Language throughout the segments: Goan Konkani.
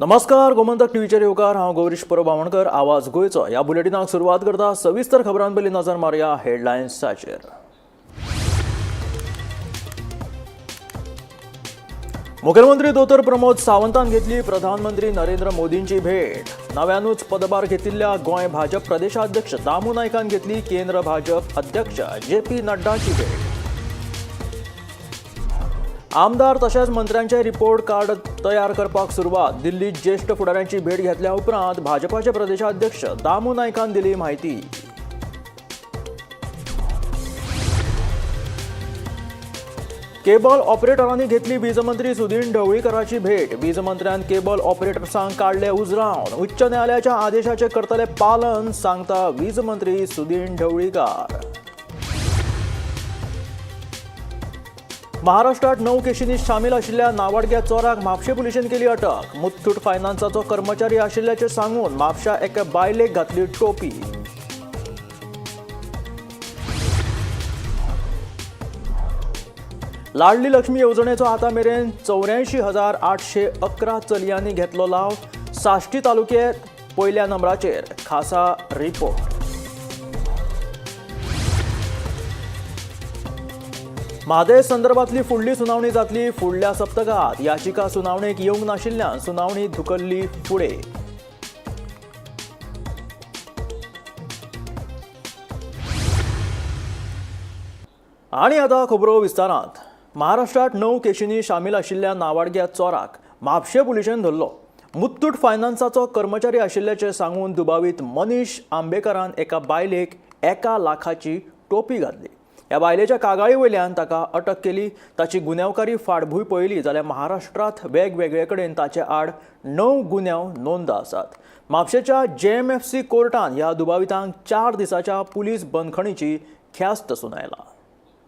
नमस्कार, गोमंतक टीव्हीचेर येवकार. हांव गौरीश परब आमोणकर. आवाज गोंयचो ह्या बुलेटिनाक सुरवात करता. सविस्तर खबरां पयलीं नजर मारया हेडलायन्साचेर. मुखेलमंत्री दोतोर प्रमोद सावंतान घेतली प्रधानमंत्री नरेंद्र मोदींची भेट. नव्यानूच पदभार घेतिल्ल्या गोंय भाजप प्रदेशाध्यक्ष दामू नायकान घेतली केंद्र भाजप अध्यक्ष जे पी नड्डाची भेट. आमदार तशेंच मंत्र्यांचे रिपोर्ट कार्ड तयार करपाक सुरवात. दिल्लीत ज्येश्ठ फुडाऱ्यांची भेट घेतल्या उपरांत भाजपाचे प्रदेशाध्यक्ष दामू नायकान दिली म्हायती. केबल ऑपरेटरांनी घेतली वीज मंत्री सुदिन ढवळीकराची भेट. वीज मंत्र्यान केबल ऑपरेटर्सांक काडले उजरावन. उच्च न्यायालयाच्या आदेशाचे करतले पालन, सांगता वीज मंत्री सुदिन ढवळीकार. महाराष्ट्रात 9 केशींनी सामील आशिल्ल्या नावाडग्या चोराक म्हापशें पुलिशेन केली अटक. मुथूट फायनान्साचो कर्मचारी आशिल्ल्याचें सांगून म्हापश्या एका बायलेक घातली टोपी. लाडली लक्ष्मी येवजणेचो आतां मेरेन 84,811 चलयांनी घेतलो लाव. साश्टी तालुक्यात पयल्या नंबराचेर. खासा रिपोर्ट. म्हादय संदर्भातली फुडली सुनावणी जातली फुडल्या सप्तकात. याचिका सुनावणेक येवंक नाशिल्ल्यान सुनावणी धुकल्ली फुडें. आनी आतां खबरो विस्तारांत. महाराष्ट्रात 9 केशींनी सामील आशिल्ल्या नावाडग्या चोराक म्हापशें पुलिशेन धरलो. मुत्तूट फायनान्साचो कर्मचारी आशिल्ल्याचें सांगून दुबावीत मनीष आंबेकरान एका बायलेक 1 लाखाची टोपी घातली. ह्या बायलेच्या कागाळी वयल्यान ताका अटक केली. ताची गुन्यांवकारी फाटभूंय पळयली जाल्यार महाराष्ट्रांत वेगवेगळे कडेन ताचे आड 9 गुन्यांव नोंद आसात. म्हापशेच्या JMFC कोर्टान ह्या दुबावितांक 4 दिसाच्या पुलीस बंदखणीची ख्यास्त सुनायला.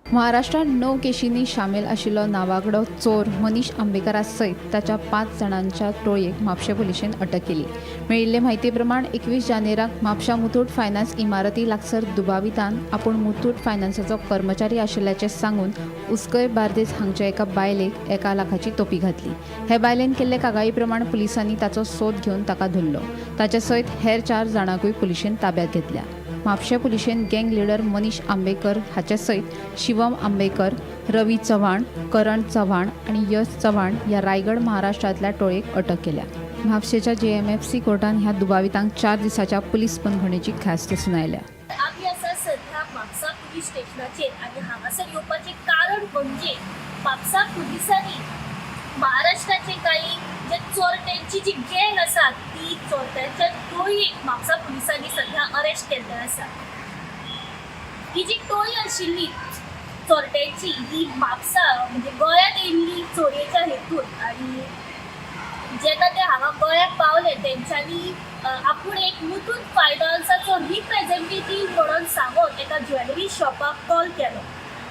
महाराष्ट्रात 9 केशींनी सामील आशिल्लो नावागडो चोर मनीष आंबेकरा सयत ताच्या 5 जाणांच्या टोळयेक म्हापशें पुलिशेन अटक केली. मेळिल्ले म्हायती प्रमाण 21 जानेराक म्हापशा मुथूट फायनान्स इमारती लागसर दुबावितान आपूण मुथूट फायनान्साचो कर्मचारी आशिल्ल्याचें सांगून उसकय बार्देस हांगच्या एका बायलेक 1 लाखाची तोपी घातली. हे बायलेन केल्ले कागाळी प्रमाण पुलिसांनी ताचो सोद घेवन ताका धरलो. ताचे सयत हेर 4 जाणांकूय पुलिशेन ताब्यात घेतल्या. म्हापशें पुलिशेन गँग लिडर मनीष आंबेकर हाचे सयत शिवम आंबेकर, रवी चव्हाण, करण चव्हाण आनी यश चव्हाण ह्या रायगड महाराष्ट्रांतल्या टोळयेक अटक केल्या. म्हापशेच्या JMFC कोर्टान ह्या दुबावितांक 4 दिसाच्या पुलीस बंदखणीची ख्यास्त सुनायल्या. आमी आसा सध्या म्हापसा पुलीस स्टेशनाचेर आनी हांगासर येवपाचें कारण म्हणजे म्हापसा पुलिसांनी महाराष्ट्राचे काही जे चोरट्यांची जी गँग आसा ती चोरट्यांच्या टोळयेक म्हापसा पुलिसांनी सध्या अरेस्ट केल्ले आसा. ही जी टोळी आशिल्ली चोरट्यांची ही म्हापसा म्हणजे गोंयांत येयल्ली चोरयेच्या हेतून आनी जेन्ना ते हांगा गोंयांत पावले तेंच्यांनी आपूण एक मुथूट फायनान्साचो रिप्रेझेंटेटीव म्हणून सांगून एका ज्वेलरी शॉपाक कॉल केलो.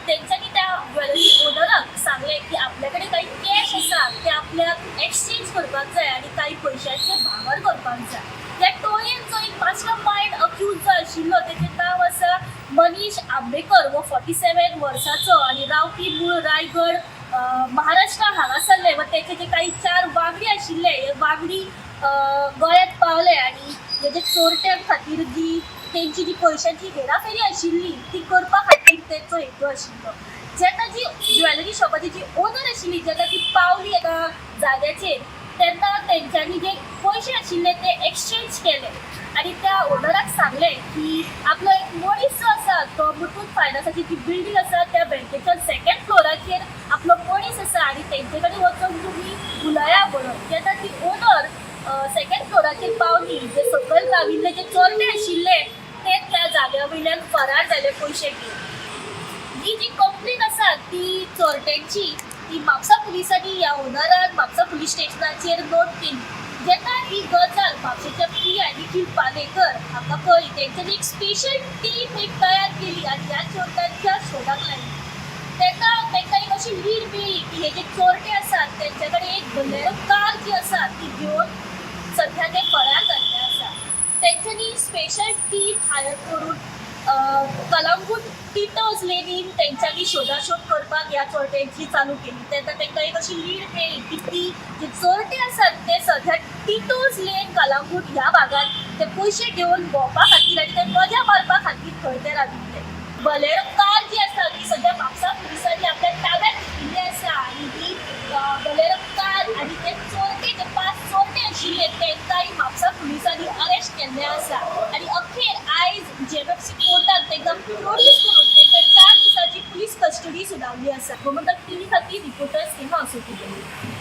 तेंच्यांनी त्या ज्वेलरी ओनराक सांगलें की आपल्या कडेन काही कॅश आसा ते आपल्याक एक्सचेंज करपाक जाय आनी काही पयशांचें भांगर करपाक जाय. ह्या टोळयेन जो एक मास्टर मायंड अक्यूज जो आशिल्लो तेचें नांव आसा मनीष आंबेकर, हो 47 वर्साचो आनी रावपी मूळ रायगड महाराष्ट्र हांगासरले व तेचे जे काही 4 वांगडी आशिल्ले हे वांगडी गोंयांत पावले आनी हे जे चोरट्यां खातीर जी तेंची जी पयशांची हेराफेरी आशिल्ली ती करपा खातीर तेचो हेतू आशिल्लो. जेन्ना जी ज्वेलरी शॉपाची जी ओनर आशिल्ली जेन्ना ती पावली एका जाग्याचेर तेन्ना तेंच्यांनी जे पयशे आशिल्ले ते एक्सचेंज केले आनी त्या ओनराक सांगलें की आपलो एक मनीस जो आसा तो मुथूट फायनान्साची जी बिल्डींग आसा त्या बँकेच्या सेकंड फ्लोराचेर आपलो मनीस आसा आनी तेंचे कडेन वचून तुमी उलया म्हणून. जेन्ना ती ओनर सेकंड फ्लोराचेर पावली जे सकयल राविल्ले जे चोरटे आशिल्ले ते त्या जाग्या वयल्यान फरार जाले पयशे घेवन. ही जी कंप्लेन आसा ती चोरट्यांची ती म्हापसा पुलिसांनी ह्या ओनरान म्हापसा पुलीस स्टेशनाचेर नोंद केली. जेन्ना ही गजाल म्हापशेच्या PI Nikhil Palekar हांकां कळ्ळी तेंच्यांनी एक स्पेशल टीम एक तयार केली आनी ह्या चोरट्यांच्या शोधाक लायली. तेन्ना तांकां एक अशी लीड मेळ्ळी की हे जे चोरटे आसात तेंचे कडेन एक बोलेरो कार जी आसा ती घेवन सध्या ते फरार जाल्ले आसा. तेंच्यांनी स्पेशल टीम हायर करून कलंगूट टिटोज लेनीन तेंच्यांनी शोधाशोध करपाक ह्या चोरट्यांची चालू केली. तेन्ना तांकां एक अशी लीड मेळ्ळी की ती जे चोरटे आसात ते सध्या टिटोज लेन कलंगूट ह्या भागात ते पयशे घेवन भोंवपा खातीर आनी ते मजा मारपा खातीर थंय ते राविल्ले. बलेरो कार जी आसा ती सध्या म्हापसा पुलिसांनी आपल्या ताब्यात घेतिल्ली आसा आनी ही बलेरो कार आनी ते चोरटे जे 5 चोरटे आशिल्ले तांकांय म्हापसा पुलिसांनी अरेस्ट केल्ले आसा. आनी अखेर आयज जेएमएफसी कोर्टान तांकां प्रोड्यूस करून तांकां 4 दिसांची पुलीस कस्टडी सुनावली आसा. गोमंतक टीव्ही खातीर रिपोर्टर स्नेहा असोती.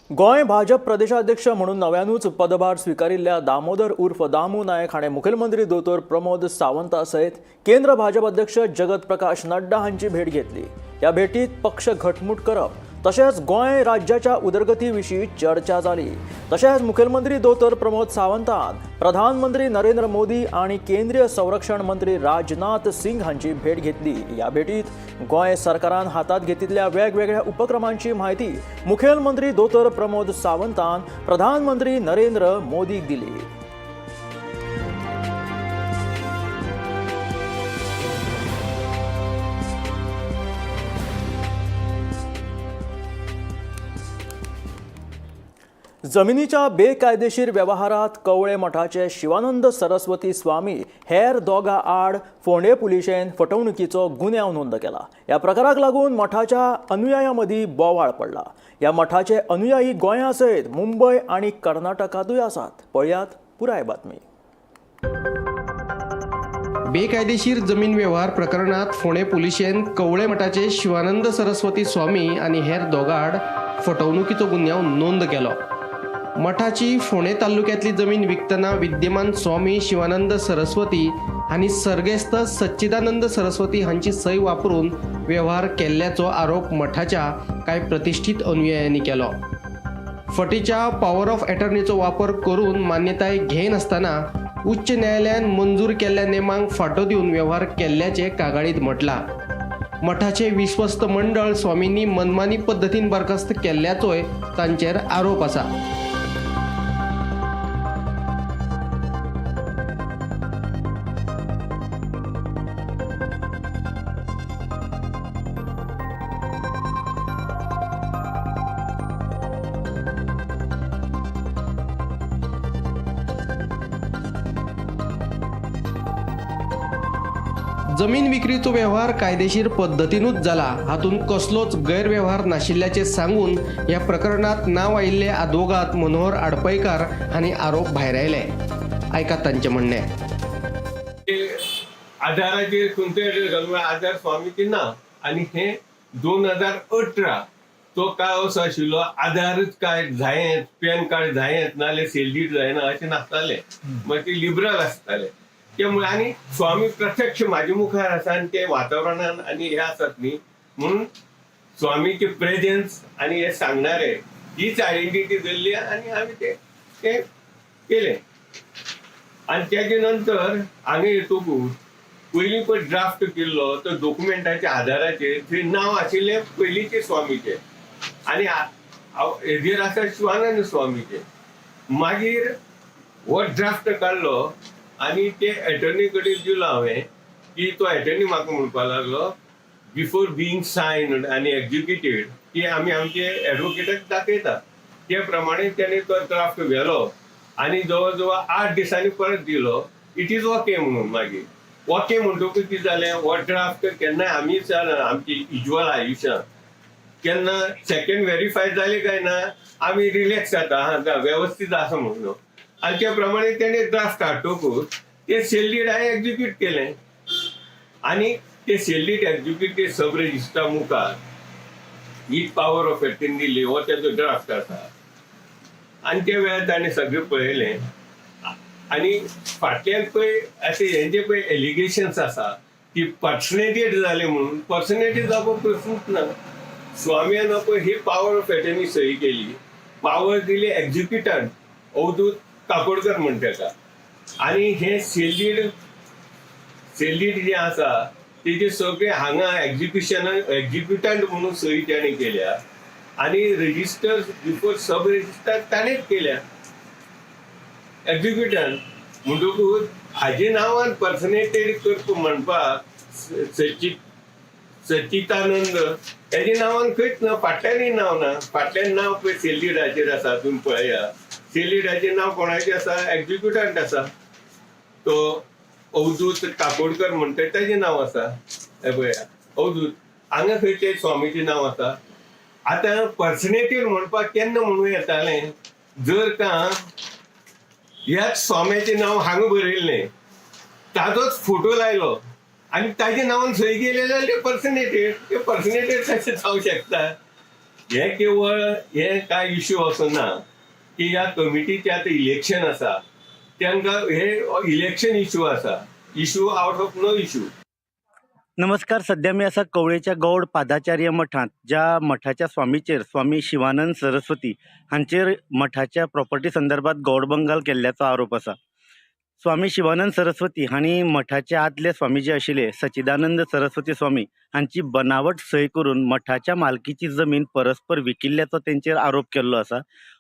गोंय भाजप प्रदेशाध्यक्ष म्हणून नव्यानूच पदभार स्विकारिल्ल्या दामोदर उर्फ दामू नायक हाणें मुखेलमंत्री दोतोर प्रमोद सावंता सयत केंद्र भाजप अध्यक्ष जगत प्रकाश नड्डा हांची भेट घेतली. ह्या भेटीत पक्ष घटमूट करप तशेंच गोंय राज्याच्या उदरगती विशीं चर्चा जाली. तशेंच मुखेलमंत्री दोतोर प्रमोद सावंतान प्रधानमंत्री नरेंद्र मोदी आनी केंद्रीय संरक्षण मंत्री राजनाथ सिंग हांची भेट घेतली. ह्या भेटीत गोंय सरकारान हातात घेतिल्ल्या वेगवेगळ्या उपक्रमांची म्हायती मुखेलमंत्री दोतोर प्रमोद सावंतान प्रधानमंत्री नरेंद्र मोदीक दिली. जमिनीच्या बेकायदेशीर व्यवहारात कवळे मठाचे शिवानंद सरस्वती स्वामी हेर दोगा आड फोंडे पुलिशेन फटवणुकीचो गुन्यांव नोंद केला. ह्या प्रकाराक लागून मठाच्या अनुयायां मदीं बोवाळ पडला. ह्या मठाचे अनुयायी गोंया सयत मुंबय आनी कर्नाटकांतूय आसात. पळयात पुराय बातमी. बेकायदेशीर जमीन व्यवहार प्रकरणात फोंडे पुलिशेन कवळे मठाचे शिवानंद सरस्वती स्वामी आनी हेर दोगां आड फटवणुकीचो गुन्यांव नोंद केलो. मठाची फोंडे तालुक्यांतली जमीन विकतना विद्यमान स्वामी शिवानंद सरस्वती आनी सर्गेस्त सच्चिदानंद सरस्वती हांची सय वापरून व्यवहार केल्ल्याचो आरोप मठाच्या कांय प्रतिश्ठीत अनुयायांनी केलो. फटीच्या पॉवर ऑफ एटर्नीचो वापर करून मान्यताय घेयनासतना उच्च न्यायालयान मंजूर केल्ल्या नेमांक फाटो दिवन व्यवहार केल्ल्याचें कागाळींत म्हटलां. मठाचे विश्वस्त मंडळ स्वामींनी मनमानी पद्दतीन बरखास्त केल्ल्याचोय तांचेर आरोप आसा. जमीन विक्रीचो व्यवहार कायदेशीर पद्दतीनूच जाला, हातूंत कसलोच गैरव्यवहार नाशिल्ल्याचें सांगून ह्या प्रकरणांत नांव आयिल्ले आदवोगाद मनोहर आडपयकार हांणी आरोप भायरायले. आयकात तांचें म्हणणें. आधाराचेर खंयचो एड्रेस घालून आधार स्वामीचे ना आनी हे 2018 तो काळ असो आशिल्लो आधारच कार्ड जायेच, पॅन कार्ड जायेच, नाजाल्यार सेल डीड जायना अशें नासतालें. मागीर ते लिबरल आसताले. त्यामुळे आनी स्वामी प्रत्यक्ष म्हाजे मुखार आसा आनी ते वातावरणान आनी हे आसात न्ही, म्हणून स्वामीचे प्रेजन्स आनी हे सांगणारे हीच आयडेंटिटी धरली आनी आमी ते ते केले. आनी तेजे नंतर हांगा येतकूच पयलीं पळय ड्राफ्ट केल्लो तो डॉक्युमेंटाच्या आधाराचेर थंय नांव आशिल्लें पयलींचे स्वामीचें आनी हेजेर आसा शिवानंद स्वामीचें. मागीर हो ड्राफ्ट काडलो आनी ते एटर्नी कडेन दिलो हांवें की तो एटर्नी म्हाका म्हणपाक लागलो बिफोर बिईंग सायन्ड आनी एक्जिक्युटेड की आमी आमचे एडवोकेटाक दाखयता. ते प्रमाणे तेणे तो ड्राफ्ट व्हेलो आनी जवळ जवळ 8 दिसांनी परत दिलो. It is okay म्हणून. मागीर ओके म्हणटकूच कितें जालें, हो ड्राफ्ट केन्नाय आमी आमची युज्वल आयुश्यांत केन्ना सेकंड व्हेरीफाय जाले काय ना आमी रिलॅक्स जाता, हां वेवस्थीत आसा म्हणून. आनी त्या प्रमाणे तेणे ड्राफ्ट हाडटकूच ते सेल डीड हांवें एक्जिक्यूट केलें आनी ते सेल डीड एक्जिक्यूट ते सब रजिस्ट्रा मुखार ही पावर ऑफ एटर्नी दिली, हो तेजो ड्राफ्ट आसा. आनी त्या वेळार ताणें सगळें पळयलें आनी फाटल्यान पळय अशें हेंचे पळय एलिगेशन्स आसा की पर्सनेटेड जाले म्हणून. पर्सनेटेड जावपाक प्रश्नूच ना. स्वाम्यान पळय ही पावर ऑफ एटर्नी सही केली, पावर दिली एक्जिक्युटान अवधूत काकोडकर म्हण तेका. आनी हें सेल डीड जें आसा तेजे सगळे हांगा एक्जिक्युशनान एक्जिक्युटंट म्हणून सही ताणें केल्या आनी रजिस्टर बिफोर सब रजिस्टर ताणेंच केल्या एक्जिक्युटन. म्हणटकूच हाजे नांवान पर्सनेटेड करप म्हणपाक सचितानंद हेजे नांवान खंयच ना, फाटल्यानय नांव ना. फाटल्यान नांव पळय सेलिडाचेर आसा, तुमी पळया सेलिडाचेर नांव कोणाचें आसा, एक्जिक्युटंट आसा, तो अवधूत काकोडकर म्हणटा तेजें नांव आसा. हें पळया अवधूत, हांगा खंय ते स्वामीचें नांव आसा. आतां पर्सनेटेड म्हणपाक केन्ना म्हणूं येतालें, जर का ह्याच स्वाम्याचें नांव हांगा बरयल्लें, ताजोच फोटो लायलो आनी ताज्या नांवान सही केले जाल्यार ते पर्सनेटेड, ते पर्सनेटेड कशें जावंक शकता? हें केवळ हें कांय इश्यू असो ना की ह्या कमिटीचें आतां इलेक्शन आसा, तांकां हे इलेक्शन इश्यू आसा, issue out of no issue. नमस्कार. सध्या मी आसा कवळेच्या गौड पादाचार्य मठांत, ज्या मठाच्या स्वामीचेर स्वामी शिवानंद सरस्वती हांचेर मठाच्या प्रॉपर्टी संदर्भात गौडबंगाल केल्ल्याचो आरोप आसा. स्वामी शिवानंद सरस्वती हांणी मठाचे आदले स्वामी जे आशिल्ले सचिदानंद सरस्वती स्वामी हांची बनावट सय करून मठाच्या मालकीची जमीन परस्पर विकिल्ल्याचो तेंचेर आरोप केल्लो आसा.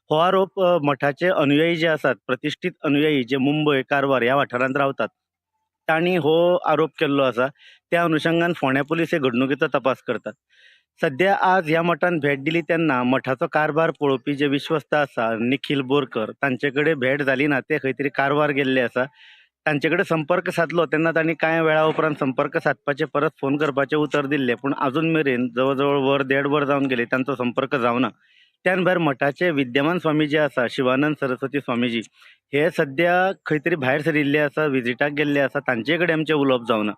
हो आरोप मठाचे अनुयायी जे आसात, प्रतिश्ठीत अनुयायी जे मुंबय, कारवार ह्या वाठारांत रावतात, तांणी हो आरोप केल्लो आसा. त्या अनुशंगान फोंड्या पुलीस हे घडणुकेचो तपास करतात. सध्या आज ह्या मठान भेट दिली तेन्ना मठाचो कारभार पळोवपी जे विश्वस्त आसा निखील बोरकर तांचे कडेन भेट जाली ना, ते खंय तरी कारवार गेल्ले आसा. तांचे कडेन संपर्क सादलो तेन्ना तांणी कांय वेळा उपरांत संपर्क सादपाचे, परत फोन करपाचें उतर दिल्लें, पूण आजून मेरेन जवळ जवळ वर देड वर जावन गेलें तांचो संपर्क जावना. त्यान भायर मठाचे विद्यमान स्वामी जे आसा शिवानंद सरस्वती स्वामीजी हे सध्या खंय तरी भायर सरिल्ले आसा, विजिटाक गेल्ले आसा, तांचे कडेन आमचें उलोवप जावना.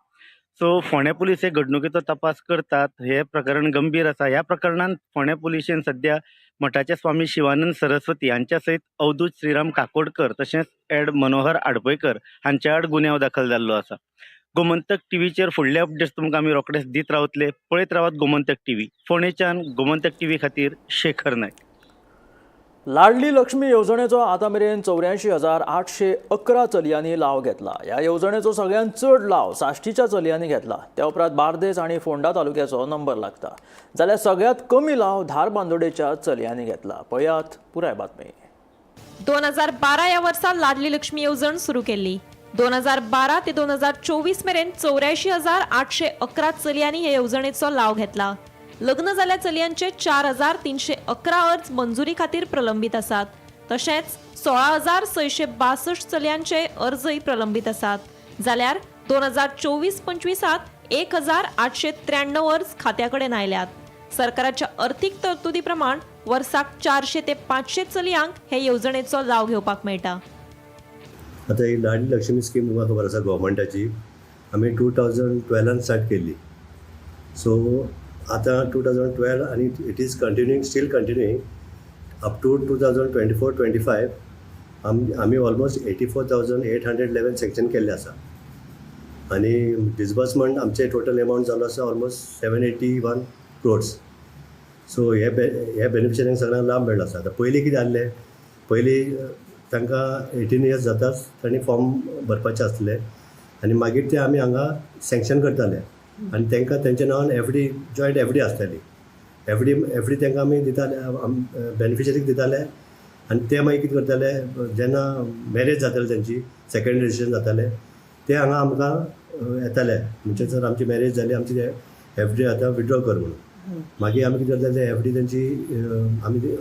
सो फोंड्या पुलीस हे घडणुकेचो तपास करतात. हे प्रकरण गंभीर आसा. ह्या प्रकरणांत फोंड्या पुलिशेन सध्या मठाचे स्वामी शिवानंद सरस्वती हांच्या सयत अवधूत श्रीराम काकोडकर तशेंच ॲड मनोहर आडपयकर हांच्या आड गुन्यांव दाखल जाल्लो आसा. गोमंतक टीव्हीचेर फुडले अपडेट्स तुमकां आमी रोखडेच दीत रावतले. पळयत रावात गोमंतक टीव्ही. फोंडेच्यान गोमंतक टीव्ही खातीर शेखर नायक. लाडली लक्ष्मी येवजणेचो आतां मेरेन 84,811 चलयांनी लाव घेतला. ह्या येवजणेचो सगळ्यांत चड लाव साश्टीच्या चलयांनी घेतला. त्या उपरांत बार्देस आनी फोंडा तालुक्याचो नंबर लागता, जाल्यार सगळ्यांत कमी लाव धारबांदोडेच्या चलयांनी घेतला. पळयात पुराय बातमी. 2012 ह्या वर्सा लाडली लक्ष्मी येवजण सुरू केल्ली. 2012 ते 2024 मेरेन 84,811 चलयांनी हे येवजणेचो लाव घेतला. लग्न जाल्ल्या चलयांचे 4,311 अर्ज मंजुरी खातीर प्रलंबीत आसात. तशेंच 16,662 चलयांचे अर्जय प्रलंबीत आसात. जाल्यार 2024-25 1,893 अर्ज खात्या कडेन आयल्यात. सरकाराच्या अर्थीक तरतुदी प्रमाण वर्साक 400 ते 500 चलयांक हे येवजणेचो लाव घेवपाक मेळटा. आतां ही लाडली लक्ष्मी स्कीम तुमकां खबर आसा, गव्हर्मेंटाची आमी 2012 स्टार्ट केल्ली. सो आतां 2012 आनी it is continuing, still continuing up to 2024-25. आमी ऑलमोस्ट 84,811 सँक्शन केल्ले आसा आनी डिसबर्समेंट आमचे टोटल एमावंट जाल्लो आसा ऑलमोस्ट 781 क्रोर्स. सो हे हे बेनिफिशरींक सगळ्यांक लाभ मेळ्ळो आसा. आतां पयलीं कितें जाल्लें, पयलीं तांकां 18 इयर्स जाताच तांणी फॉर्म भरपाचें आसलें आनी मागीर ते आमी हांगा सँक्शन करताले आनी तांकां तेंच्या नांवान एफडी, जॉयंट एफडी आसताली. एफडी तांकां आमी दिताले, बेनिफिशरीक दिताले आनी ते मागीर कितें करताले, जेन्ना मॅरेज जाताले तेंची, सेकंड रजिस्ट्रेशन जातालें, ते हांगा आमकां येताले, म्हणजे जर आमची मॅरेज जाली, आमची एफडी आतां विड्रॉ कर म्हणून. मागीर आमी कितें करताले, एफडी तेंची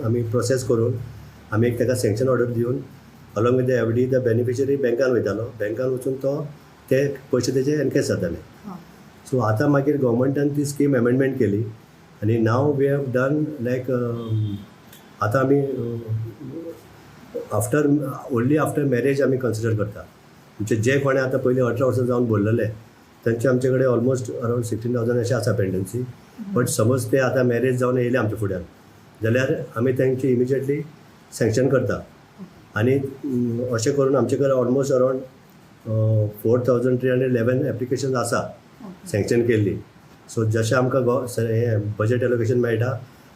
आमी प्रोसेस करून आमी एक ताका सँक्शन ऑर्डर दिवन along with the FD the beneficiary बँकान वयतालो. बँकान वचून तो ते पयशे तेजे एनकॅश जाताले. सो आतां मागीर गव्हर्मेंटान ती स्कीम एमेंडमेंट केली आनी now we have done like आतां आमी आफ्टर ओन्ली आफ्टर मॅरेज आमी कन्सिडर करता. म्हणजे जे कोणें आतां पयलीं 18 वर्सां जावन भरलेले तेंचे आमचे कडेन ऑलमोस्ट अरावंड 16,000 अशें आसा पेंडन्सी. बट समज ते आतां मॅरेज जावन येयले आमच्या फुड्यान जाल्यार आमी तेंची इमिजिएटली सँक्शन करता आनी अशें करून आमचे कडेन ऑलमोस्ट अरावंड 4,311 एप्लिकेशन आसा सँक्शन केल्ली. सो जशें आमकां हें बजट एलोकेशन मेळटा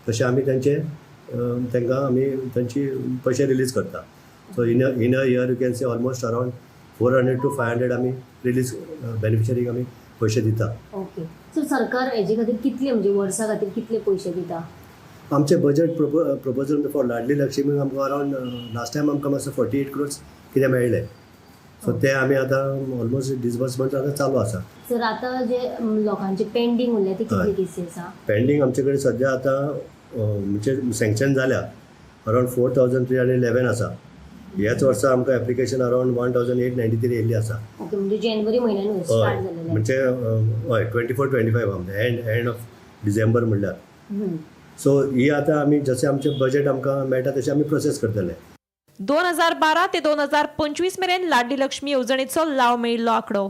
तशें आमी तेंचे तांकां आमी तेंची पयशे रिलीज करता. So in a year you can say almost around 400 to 500 आमी रिलीज बेनिफिशरीक आमी पयशे दिता. ओके, सो सरकार हेजे खातीर कितले, म्हणजे वर्सा खातीर कितले पयशे दिता? आमचे budget proposal for Ladli Lakshmi आमकां अरावंड लास्ट टायम आमकां मातसो 48 क्रोर्स कितें मेळ्ळें. सो ते आमी आतां ऑलमोस्ट डिसबर्समेंट आतां चालू आसा. सर, आतां जे लोकांचे पेंडींग उरले ते कितले केसी आसा? पेंडींग आमचे कडेन सद्या आतां म्हणजे सँक्शन जाल्या अरावंड 4311 आसा. ह्याच वर्सा आमकां एप्लिकेशन अरावंड 1893 येयल्ली आसा. ओके, म्हणजे जानेवारी म्हयन्यानूच हय, स्टार्ट जालेलें. म्हणजे हय, 24-25 आमचें एंड ऑफ डिसेंबर म्हणल्यार. सो ही आतां आमी जशें आमचें बजेट आमकां मेळटा तशें आमी प्रोसेस करतले. 2012 ते 2025 मेरेन लाडली लक्ष्मी येवजणेचो लाव मेळिल्लो आंकडो.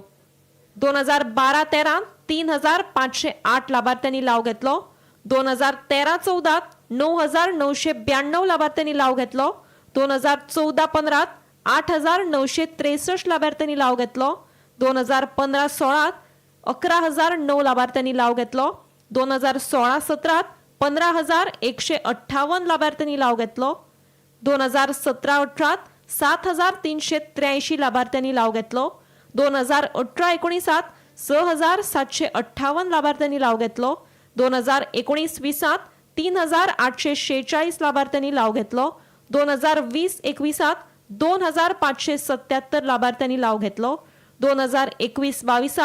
2012-13 3508 लाभार्थ्यांनी लाव घेतलो. 2013-14 9992 लाभार्थ्यांनी लाव घेतलो. 2014-15 8963 लाभार्थ्यांनी लाव घेतलो. 2015-16 11009 लाभार्थ्यांनी लाव घेतलो. 2016-17 15158 लाभार्थ्यांनी लाव घेतलो. 2017-18 7383 लाभार्थ्यांनी लाव घेतलो. 2018-19 6758 लाभार्थ्यांनी लाव घेतलो. 2019-20 3846 लाभार्थ्यांनी लाव घेतलो. 2020-21 2577 लाभार्थ्यांनी लाव घेतलो. 2021-22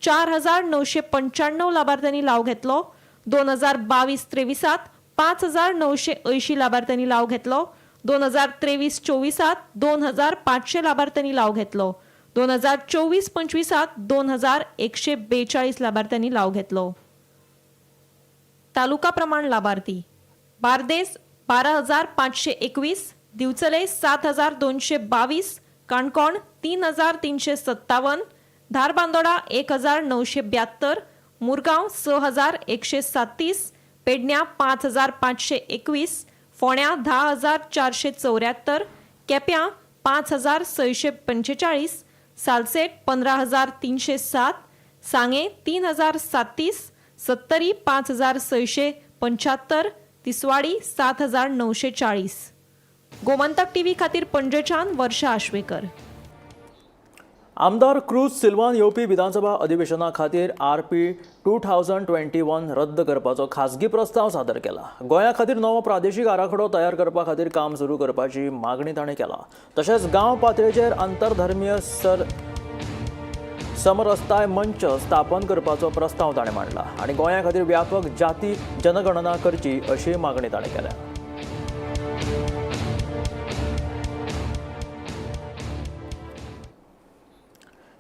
4995 लाभार्थ्यांनी लाव घेतलो. 2022-23 5980 लाभार्थ्यांनी लाव घेतलो. 2023-24 2500 लाभार्थ्यांनी लाव घेतलो. 2024-25 2142 लाभार्थ्यांनी लाव घेतलो. तालुका प्रमाण लाभार्थी: बार्देस 12,521, दिवचले 7,222, काणकोण 3,357, धारबांदोडा 1,972, मुरगांव 6,137, पेडण्या 5,521, फोंड्या 10,474, केप्यां 5,645, सालसेट 15,307, सांगे 3,037, सत्तरी 5,675, तिसवाडी 7,940. गोमंतक टीव्ही खातीर पणजेच्यान वर्षा आश्वेकर. आमदार क्रूज सिल्वान येवपी विधानसभा अधिवेशना खातीर RP 2021 रद्द करपाचो खासगी प्रस्ताव सादर केला. गोंया खातीर नवो प्रादेशीक आराखडो तयार करपा खातीर काम सुरू करपाची मागणी ताणें केला. तशेंच गांव पातळेचेर आंतरधर्मीय समरसताय मंच स्थापन करपाचो प्रस्ताव ताणें मांडला आनी गोंया खातीर व्यापक जाती जनगणना करची अशी मागणी ताणें केल्या.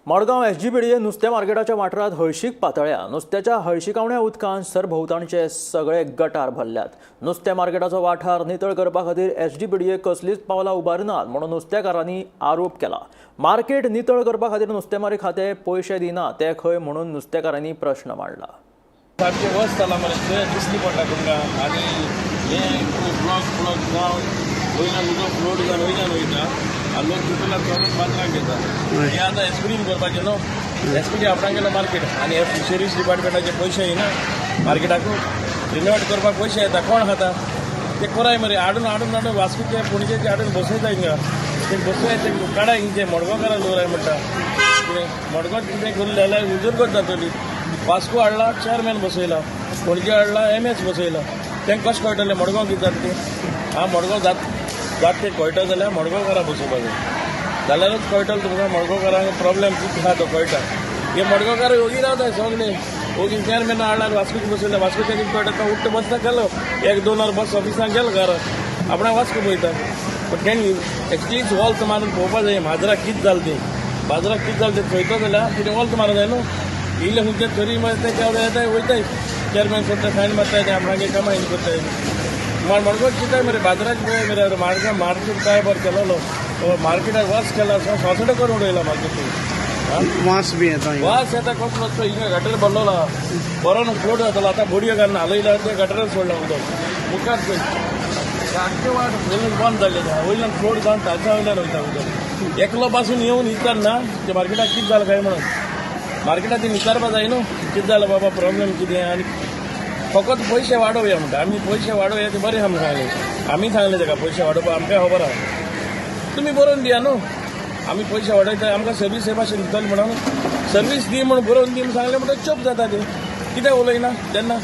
मडगांव SGPDA नुस्तें मार्केटाच्या वाठारांत हळशीक पातळ्या. नुस्त्याच्या हळशिकावण्या उदकान सरभोंवतणचे सगळे गटार भरल्यात. नुस्तें मार्केटाचो वाठार नितळ करपा खातीर SGPDA कसलीच पावलां उबारिनात म्हणून नुस्तेकारांनी आरोप केला. मार्केट नितळ करपा खातीर नुस्तेमारी खातें पयशे दिना ते खंय म्हणून नुस्तेकारांनी प्रश्न मांडला. सारकें वच जाला मरे, दिसली पडटा तुमकां. आनी हें ब्लॉक ब्लॉक जावन वयल्यान उदक फ्लोट जावन वयल्यान वयता आनी लोक तितूंतल्यान चडून बाजारांत घेता. हें आतां एसपीडीन करपाचें न्हू, एसपीडी आपणागेलो मार्केट आनी हे फिशरीज डिपार्टमेंटाचे पयशे येना मार्केटाक रिनोवेट करपाक पयशे येता, कोण खाता ते कराय मरे. हाडून हाडून हाडून वास्कोचे पणजेचे हाडून बसयता हिंगा, ते बसय ते काडाय हिंचे मडगांवकारांक दवराय म्हणटा. कितें मडगांव कितें करून जाल्यार उदरगत जातली. वास्को हाडला चेअरमॅन बसयला, पणजे हाडला MS बसयला, तांकां कशें कळटलें मडगांव कितें जाता तें? आं, मडगांव जात तें कळटा जाल्यार मडगांवकारां बसोवपाक जाय, जाल्यारूच कळटलें तुमकां मडगांवकारांक प्रॉब्लेम कितें आसा तो कळटा. हे मडगांवकार ओगी रावता सगळे, ओगी चेअरमॅन हाडला वास्कोक बसयला, वास्कोच्या कितें कळटा तो उठ्ठा बसता गेलो 1-2 वर बस ऑफिसांत गेलो घरा, आपणाक वास्को पळयता. पूण तेणी एटलीस्ट वॉल्त मारून पळोवपा जाय माजराक कितें जालें तें, बाजाराक कितें जालें तें पळयता जाल्यार कितें वॉल्त मारूंक जाय न्हू. इल्लें खंयचे तरी मागीर ते येताय वयताय चेअरमॅन सोडटा सायन मारताय ते आपणागे कामां करताय. मडगांव चिंताय मरे बाजाराक पळय मरे, मार्केट मार्केट काय बरें केलोलो मार्केटाक वास केला, सोसडो करून उडयला मार्केट. वास बी येता, वास येता कसलो असो हिंगा गटर भरलोला बरो न्हू फ्लोट जातालो. आतां बोडयो घालून हालयला ते गटरान सोडला उदक मुखार पळय सारकें वाट वयल्यान बंद जाल्लें वयल्यान फ्लोट जावन ताच्या वयल्यान वयता उदक. एकलो पासून येवन विचारना ते मार्केटाक कितें जालां काय म्हणून, मार्केटाक ते विचारपा जाय न्हू कितें जालां बाबा प्रॉब्लेम कितें. आनी फकत पयशे वाडोवया म्हणटा आमी, पयशे वाडोवया ते बरें आमी सांगलें, आमी सांगलें ताका पयशे वाडोवपाक आमकां खबर आसा, तुमी बरोवन दिया न्हू आमी पयशे वाडयता आमकां सर्वीस हे भाशेन दितले म्हणून, सर्वीस दी म्हणून बरोवन दी म्हणून सांगलें म्हणटकच चोप जाता ते, कित्याक उलयना तेन्ना.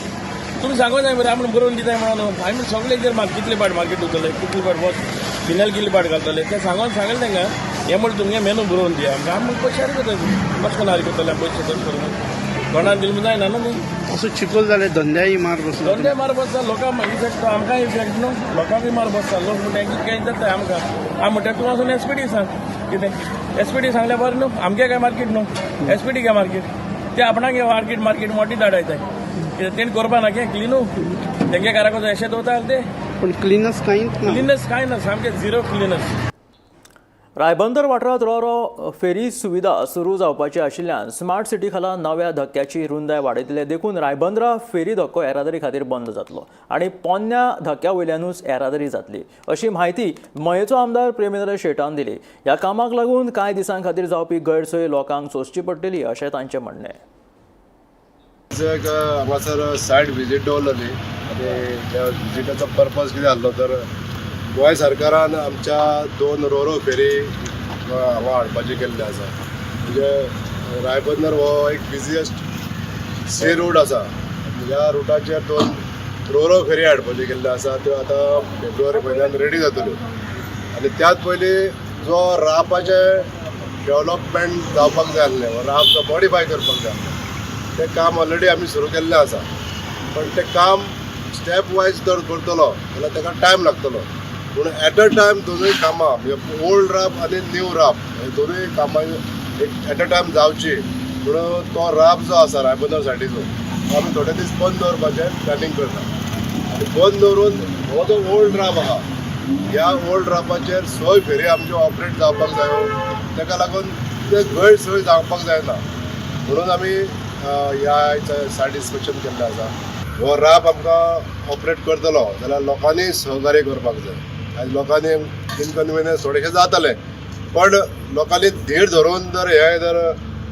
तुमी सांगूंक जाय मरे आमी बरोवन दिताय म्हणून, आमी सगळे जर कितले पाट मार्केट उरतले, कितले पाट वच फिनायल कितले पाट घालतले ते सांगून सांगलें तांकां. हें म्हणल्यार तुमगे मेनू बरोवन दिया आमकां, आमी पयशे हारी करता, कशें करून हारी करतले आमी पयशे तशें करून कोणाक दिले म्हूण जायना न्हू ती. असो चिखोल जाले धंद्याय मार बसला. धंदे मार बसता लोकांक इफेक्ट, आमकां इफेक्ट न्हू, लोकांकूय मार बसता. लोक म्हणटा कितें जाता आमकां, आमी म्हणटा तूं वचून एसपीडी सांग कितें, एसपीडी सांगल्यार बरें न्हू, आमगे काय मार्केट न्हू, एसपीडी काय मार्केट, ते आपणाक मार्केट मार्केट मोठी धाडायताय कितें तेणी करपा ना कितें क्लिनू, तेंगे घराक अशें दवरता ते. पण क्लिनस कांयच ना, क्लिनस कांय ना, सामकें झिरो क्लिनस. रायबंदर वाठारांत रोरो फेरी सुविधा सुरू जावपाची आशिल्ल्यान स्मार्ट सिटी खाला नव्या धक्क्याची रुंदाय वाडयतले, देखून रायबंदरा फेरी धक्को येरादारी खातीर बंद जातलो आनी पोन्न्या धक्क्या वयल्यानूच येरादारी जातली अशी म्हायती मयेचो आमदार प्रेमेंद्र शेटान दिली. ह्या कामाक लागून कांय दिसां खातीर जावपी गैरसोय लोकांक सोंसची पडटली अशें तांचें म्हणणें. एक हांगासर सायट विजीट दवरलेली आनी त्या विजिटाचो पर्पज कितें आसलो तर गोंय सरकारान आमच्या 2 रोरो फेरी हांगा हाडपाची केल्ली आसा. म्हणजे रायबंदर हो एक बिजिएस्ट सी रूट आसा, ह्या रुटाचेर 2 रोरो फेरी हाडपाची केल्ली आसा, त्यो आतां फेब्रुवारी म्हयन्यान रेडी जातल्यो. आनी त्याच पयलीं जो रापाचें डेवलपमेंट जावपाक जाय आसलें, राप जो मॉडिफाय करपाक जाय आसलें, तें काम ऑलरेडी आमी सुरू केल्लें आसा. पण तें काम स्टेप वायज जर करतलो जाल्यार ताका टायम लागतलो, पूण एट अ टायम दोनूय कामां म्हणजे ओल्ड राप आनी न्यू राप हे दोनूय कामां एक एट अ टायम जावची म्हणून तो राप जो आसा रायबंदर सायडीचो तो आमी थोडे दीस बंद दवरपाचें प्लॅनिंग करता. आनी बंद दवरून हो जो ओल्ड राप आसा ह्या ओल्ड रापाचेर 6 फेरी आमच्यो ऑपरेट जावपाक जायो, ताका लागून ते गैरसोय जावपाक जायना म्हणून आमी ह्या सायड इन्स्पेक्शन केल्लें आसा. हो राप आमकां ऑपरेट करतलो जाल्यार लोकांनी सहकार्य करपाक जाय. आनी लोकांनी इनकन्विनियन्स थोडेशें जातलें, पण लोकांनी धीर धरून जर हें जर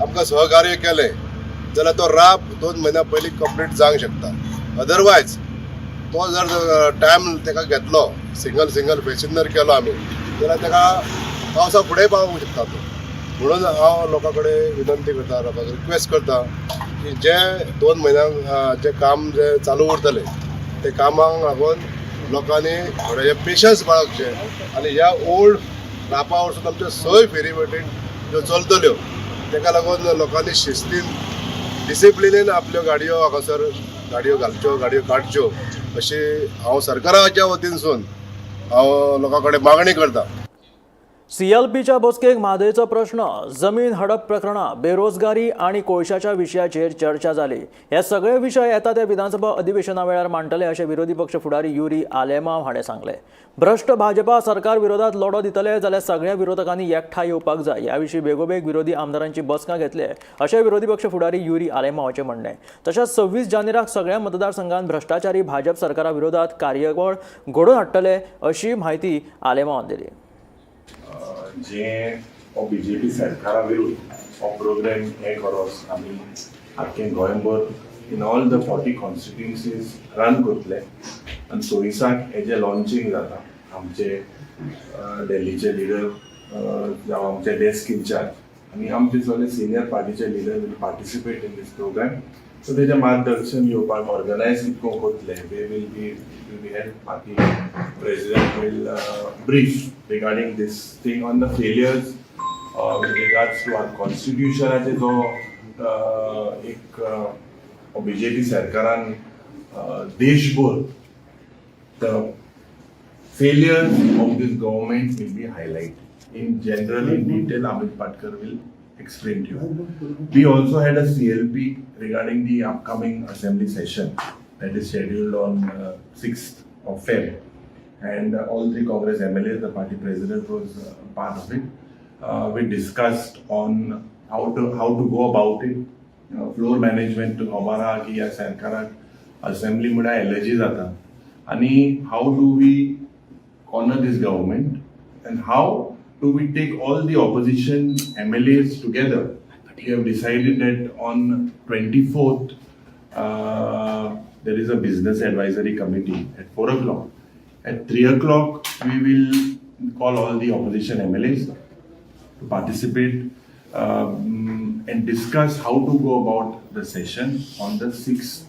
आमकां सहकार्य केलें जाल्यार तो राप 2 म्हयन्या पयलीं कंप्लीट जावंक शकता. अदरवायज तो जर टायम ताका घेतलो, सिंगल सिंगल फेसीन जर केलो आमी जाल्यार ताका पावसा फुडें पावूंक शकता तो. म्हणून हांव लोकां कडेन विनंती करता, लोकांक रिक्वेस्ट करता की जे 2 म्हयन्यांक जे काम जे चालू उरतलें ते कामाक लागून लोकांनी थोडेशे पेशन्स बाळगचे आनी ह्या ओल्ड रापा वरसून आमच्यो 6 फेरी वटेन ज्यो चलतल्यो ताका लागून लोकांनी शिस्तीन डिसिप्लिनीन आपल्यो गाडयो हांगासर गाडयो घालच्यो, गाडयो काडच्यो अशी हांव सरकाराच्या वतीनसून हांव लोकां कडेन मागणी करता. सीएलपीच्या बसकेक म्हादयचो प्रश्न, जमीन हडप प्रकरणां, बेरोजगारी आनी कोळशाच्या विशयाचेर चर्चा जाली. हे सगळे विशय येता त्या विधानसभा अधिवेशना वेळार मांडटले अशें विरोधी पक्ष फुडारी युरी आलेमाव हाणें सांगलें. भ्रश्ट भाजपा सरकार विरोधात लढो दितले जाल्यार सगळ्या विरोधकांनी एकठांय येवपाक जाय. ह्या विशीं बेगोबेग विरोधी आमदारांची बसका घेतले अशें विरोधी पक्ष फुडारी युरी आलेमावाचें म्हणणें. तशेंच 26 जानेराक सगळ्या मतदारसंघांत भ्रश्टाचारी भाजप सरकारा विरोधात कार्यवळ घडोवन हाडटले अशी म्हायती आलेमावान दिली. जे हो बीजेपी सरकारा विरुद्ध हो प्रोग्राम हे करोस आमी आख्खे गोंयभर in all the 40 constituencies run करतले आनी 26 हेजें लॉन्चिंग जाता. आमचे दिल्लीचे लिडर जावं आमचे डेस्क इन्चार्ज आनी आमचे सगळे सिनियर पार्टीचे leader will participate in this program. So तेजें मार्गदर्शन घेवपाक ऑर्गनायज कितको करतले they will be help. Party president will brief regarding this thing on the failures with regards to our कॉन्स्टिट्युशनाचे जो एक बीजेपी सरकारान देशभर the failures of this government will be highlighted. In general, in detail, Amit Patkar will explain to you. We also had a CLP regarding the upcoming assembly session that is scheduled on 6th of Feb. And all three Congress MLAs, the party president was part of it. We discussed on how to go about it. Floor management खबर आहा की ह्या सरकाराक असेंब्ली म्हळ्यार एलर्जी जाता आनी how do we corner this government and how do we take all the opposition MLAs together. We have decided that on 24th there is a business advisory committee at 4 o'clock. At 3 o'clock we will call all the opposition MLAs to participate and discuss how to go about the session on the 6th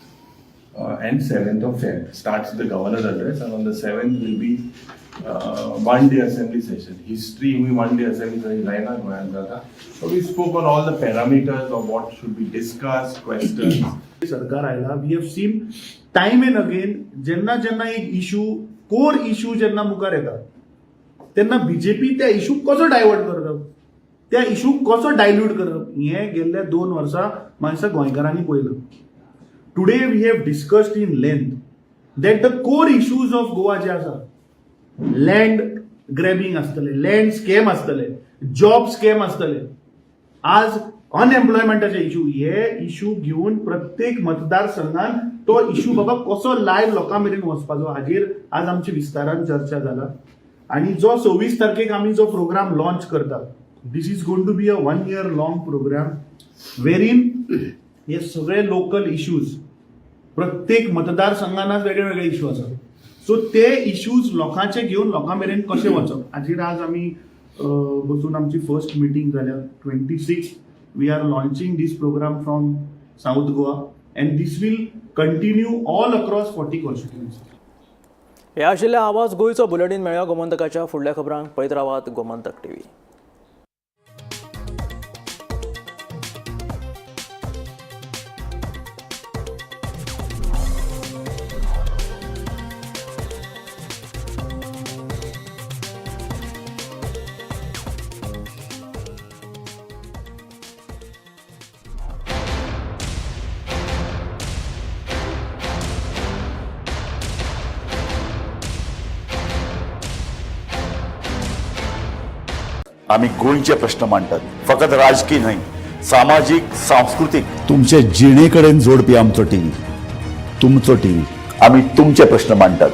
and 7th of Feb. Starts the governor's address, and on the 7th will be One day assembly session. History one day assembly session जायना गोंयांत जाता. So we spoke on all the parameters of what should be discussed, questions. सरकार आयला, we have seen time and again, जेन्ना जेन्ना एक इशू, कोर इशू जेन्ना मुखार येता तेन्ना बीजेपी त्या इशूक कसो डायवर्ट करप, त्या इशूक कसो डायल्यूट करप, हें गेल्ल्या 2 वर्सां मातसो गोंयकारांनी पळयलां. Today we have discussed in length that the core issues of Goa जे आसा, लँड ग्रॅबिंग आसतलें, लँड स्कॅम आसतले, जॉब स्कॅम आसतले, आज अनएम्प्लॉयमेंटाचे इशू, हे इशू घेवन प्रत्येक मतदारसंघान तो इशू बाबा कसो लायव्ह लोकां मेरेन वचपाचो हाजेर आज आमची विस्तारान चर्चा जाला. आनी जो 26 तारखेक आमी जो प्रोग्राम लॉन्च करतात, this is going to be a 1 year long program wherein हे सगळे लोकल इश्यूज, प्रत्येक मतदारसंघान वेगळे वेगळे इशू आसात, सो ते इश्यूज लोकांचे घेवन लोकां मेरेन कशें वचप हाजेर आज आमी बसून आमची फर्स्ट मिटींग जाल्या. 26 we are launching this program from South Goa and this will continue all across 40 constituency. हे आशिल्ले आवाज गोंयचो बुलेटीन. मेळया गोमंतकाच्या फुडल्या खबरांक. पळयत रावात गोमंतक टीव्ही. आम्ही गोंयचे प्रश्न मांडटात, फकत राजकीय न्हय, सामाजीक, सांस्कृतीक, तुमचे जिणेकडेन जोडपी आमचो टीव्ही, तुमचो टीव्ही. आम्ही तुमचे प्रश्न मांडटात.